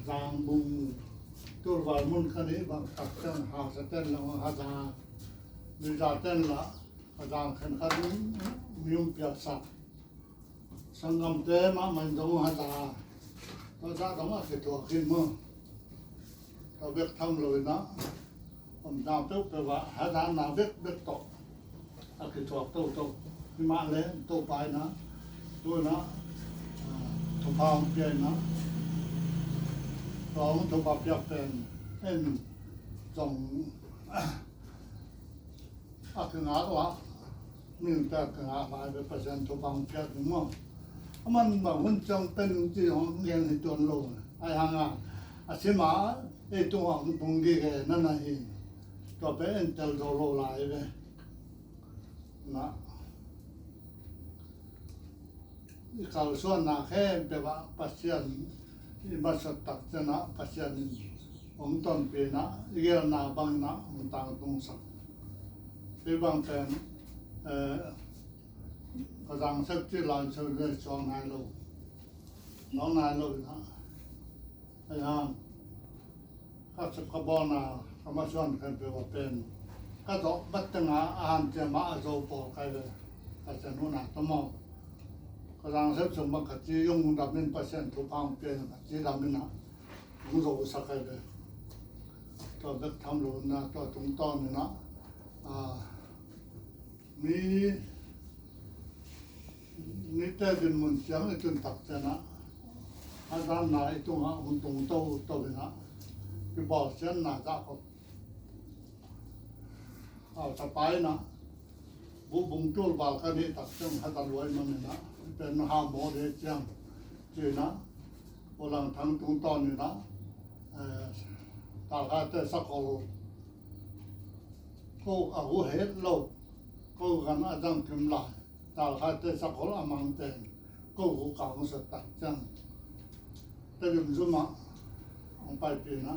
ຈາງບຸງ ຕຸລວາຍມຸນຄະນິ ບັງກັກເຊິ່ງ ຫາສະແຕນລະ ຫາສາ ວິຊາແຕນລະ ກະຈາງເຂັມຂັດ ມີ ມີປຽກສັກ ສັງກຳເຕມະ ມັນຈົງ ຫາສາ ກະຈະຕ້ອງອາກິໂຕ ຄິດມື້ ກະເບກທຳເລີຍນະ. ອຳນາເປັກເປວ່າ ຫາດານາເບັກເບັກໂຕ ອາກິໂຕໂຕໂຕ ຫິມະແລງໂຕປາຍນະ ໂຕນະ ອ່າ ໂຕພາວເປຍນະ ສອງໂຕພາວປຽກແປນ ເອັນ ສອງ ອາກະງາກລະ ມີແຕ່ອາກະງາກລາຍໄປປະເຊັນໂຕບາງແກ້ວເນາະ ມັນບາງຄົນຈັ່ງເປັນທີ່ຮອງຮຽນໃຫ້ຕົນໂລກ ໄອ້ຫາງານ ອາຊິມາ ເອຕຸງອອງຕຸງດີແກນັ້ນນະອີ ຕໍ່ໄປເອັນເຕີໂຕໂລລາຍເວ ນະ ອີກາວສ່ວນໜ້າແຄ່ແປວ່າປະຊຽນ ອີມາສະຕັກຈະນະປະຊຽນ ອົງຕອນເປນະ ອີແກວນາບັງນະ ອົງຕາງຕຸງສັກ ເປບັງແປນ ເອີ ກະສັງເສັກຈິລານເຊີນເລີຍ ສອງນາຍໂລ ສອງນາຍໂລນະ ພະຍາຍາມ ກະສັບກະບອນາ ກະມາຊວນກັນເປັນວ່າເປັນ ກະເຈາະບັດຕະງາ ອາຫານເຈມະ ອາໂສປອໄກເລີ ກະຈະນຸນາຕະເມົາ ກະສັງເສັບສົມບັກກະຈີຍົງດຳມິນປະເຊັນທຸພັງເປັນກະຈີດຳມິນນະ ມຸງໂສສະໄກເລີ ກະເບັກທຳໂລນາ ກະຕຸງຕອນນີ້ນະ ອາ ມີ ມີແຕ່ດິນມູນສຽງ ອີຕຸນຕັກຈະນະ ອາຈານນາ ອີຕຸງຫະ ຮຸນຕຸງໂຕໂຕເວນະ ອີບອກສຽງນາຈາກ ເອົາສະປາຍນະ ບຸບຸງໂຕລບາລກະນິຕັກເຊິ່ງ ຫາຕາລວຍມັນນີ້ນະ ເປັນມະຫາໂມເດຈຽງ ຈີນະ ໂອລັງທັງຕຸງຕອນນີ້ນະ ເອີ ຕາລະກາເຕສະໂກ ໂກອາຫຸເຫດໂລ ໂກກັນອາຈັງກິມລາຍ ຕາລະກາເຕສະໂກອາມັງເຕນ ໂກກຸກາງສະຕັກຈັງ ຕະລຶມຊຸມະ ອອງໄປປີນະ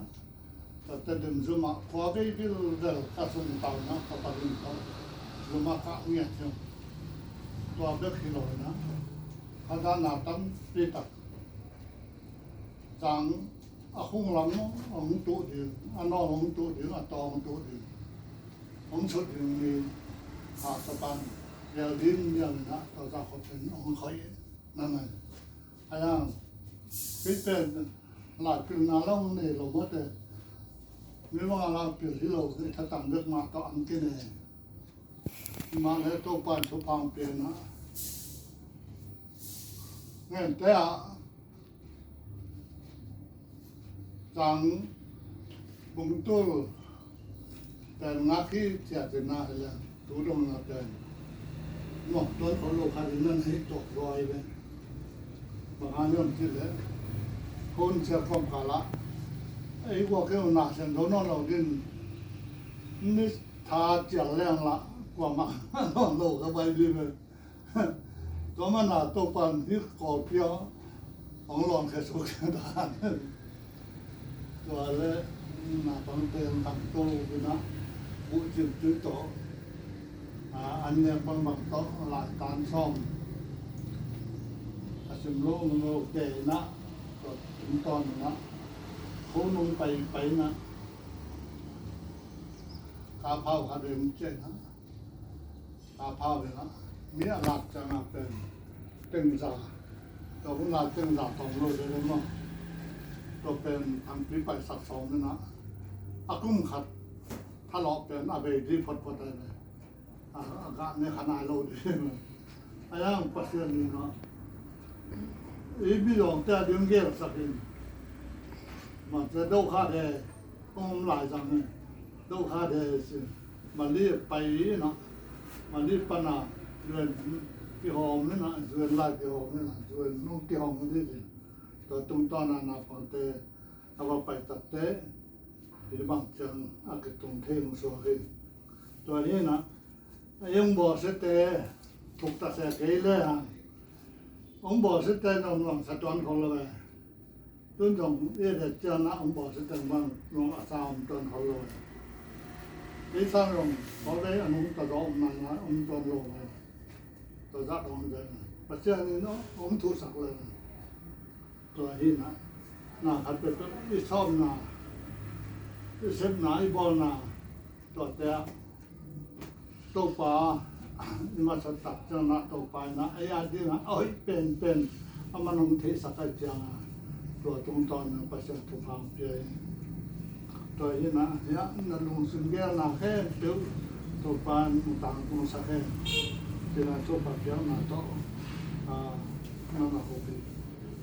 ຕະຕະດຶມຊຸມະ ຄວາເວວິລເວລກະສຸງຕາວນະ ກະປະລິນຕາວ ລຸມະກະເງຍດເທິງ ຕົວເບັກຮີໂລຍນະ ພະດານາຕັນປີຕັກ ຈາງອະຄຸງລຳ ອະຮຸງຕຸດິງ ອະນອງອະຮຸງຕຸດິງ ອະຕອງຕຸດິງ ອງສຸດດິງມີ ຫາສະປານ ແລວດິນເລື່ອງນະ ຕົວຈາກຂອບເປັນອງຄອຍ ນັ້ນນະ ອາຍາງ ປິດເປັນຫຼາຍປີນາລອງເນໂລເມີແຕ່ ມີວ່າລາວປີນທີ່ໂລກນີ້ ຖ້າຕັ້ງເດັກມາຕໍ່ອັງກິດເນ ມາແລ້ວໂຕປານສຸພັງເປັນນະ ແມ່ນແຕ່ ຈັງບຸງຕຸລ ແຕ່ງາຄີເສຍເປັນນາໃຫ້ແລ້ວ ຕູດົງນາແປງ ນອກຕົນເຂົາໂລຄາດິນນັ້ນໃຫ້ຕົກລອຍເລີຍ ບັກຫາຍ້ອນຈິດແຫຼະ ຄົນເສຍຄວາມກາລະ ໄອ້ພວກເຂົາໜ້າເສັ້ນໂດນອນເອົາດິນ ນິທາຈຽນແລງລະ ກວ່າມານອນໂລກະໄວດີເລີຍ ກໍມາໜ້າຕົກປານຮີກອພຽວ ຂອງຫຼອນແຄສຸກທານ ຕົວເລໜ້າປັງເຕງຕັງໂຕຢູ່ນະ ບຸຈິມຈຸໂຕ ອາ ອັນເນຍບັງບັງໂຕ ຫຼາຍຕານຊອມ ອາຊິມໂລໂລເກນະ ກໍເປັນຕອນນະ ໂຄນຸງໄປໄປນະ ກາພາວຄາເດມເຈນະ ອາພາວເວລາ ມີອາລາດຈະມາເປັນເຕັງສາ ຕົວຄຸນລາເຕັງສາຕອງໂລດເດເນາະ ຕົວເປັນທາງປີໄປສັກສອງເນາະ ອາກຸມຂັດ ທະເລາະເປັນອາເບດີພົດພົດໄດ້ເລີຍ ອາ ອາກາດໃນຂະນາຍໂລດເດ ອາຍັງປະເສນນີ້ເນາະ ອີມີດອງແຕ່ດຶງເກລສັກເອງ ມັນຈະໂດຄາແດ ໂອ້ ຫຼາຍຈັງນີ້ ໂດຄາເດຊິ ມາລີໄປເນາະ ມາລີປະນາ ເດືອນທີ່ຫ້ອງນີ້ນະ ເດືອນລາຍທີ່ຫ້ອງນີ້ນະ ເດືອນນ້ອງທີ່ຫ້ອງນີ້ ຕົວຕຸງຕອນນານາຟັງເຕ ເອົາວ່າໄປຕັດເຕ ທີ່ບັງເຈີງອາກະຕຸງເທງໂຊເຮ ຕົວນີ້ນະ ອາຍັງບໍ່ເສເຕ ທຸກຕາແສເກເລ ອົງບໍ່ເສເຕນອງສະຕອນຂອງລະແວ ຕຸນຈອງເອເດຈານະ ອົງບໍ່ສະແຕງບັງ ນອງອາຊາອຳຕອນເຂົາໂລຍ ເອຊາລອງ ເຂົາໄດ້ອະນຸຕະດອກມານະ ອຳຕອນໂລຍ ຕະຈະອອງເດີນ ປະເຊຍນີ້ເນາະ ອົງທຸສັກເລີຍ ຕົວະຫີນນະ ນາຂັດໄປເປັນອີຊອມນາ ອີເຊັບນາ ອີບອລນາ ຕົວະແຕ່ ໂຕປາ ອີມາສະຕັກຈະນະ ໂຕປານະ ອາຍາດິນະ ເອົາໃຫ້ເປັນ ເປັນ ອາມານົງເທສະໄກຈຽງ ຕົວະຕຸງຕອນນະ ປະເສນໂຕພາງເປຍ ຕົວະຫີນນະ ຍະນະລຸງຊຶງແກ້ວນາແຄເປີ ໂຕປານຕັງກຸງສະແຄ ເປັນນາໂຕປາແກ້ວນາໂຕ ອາ ນະນະໂຮເປ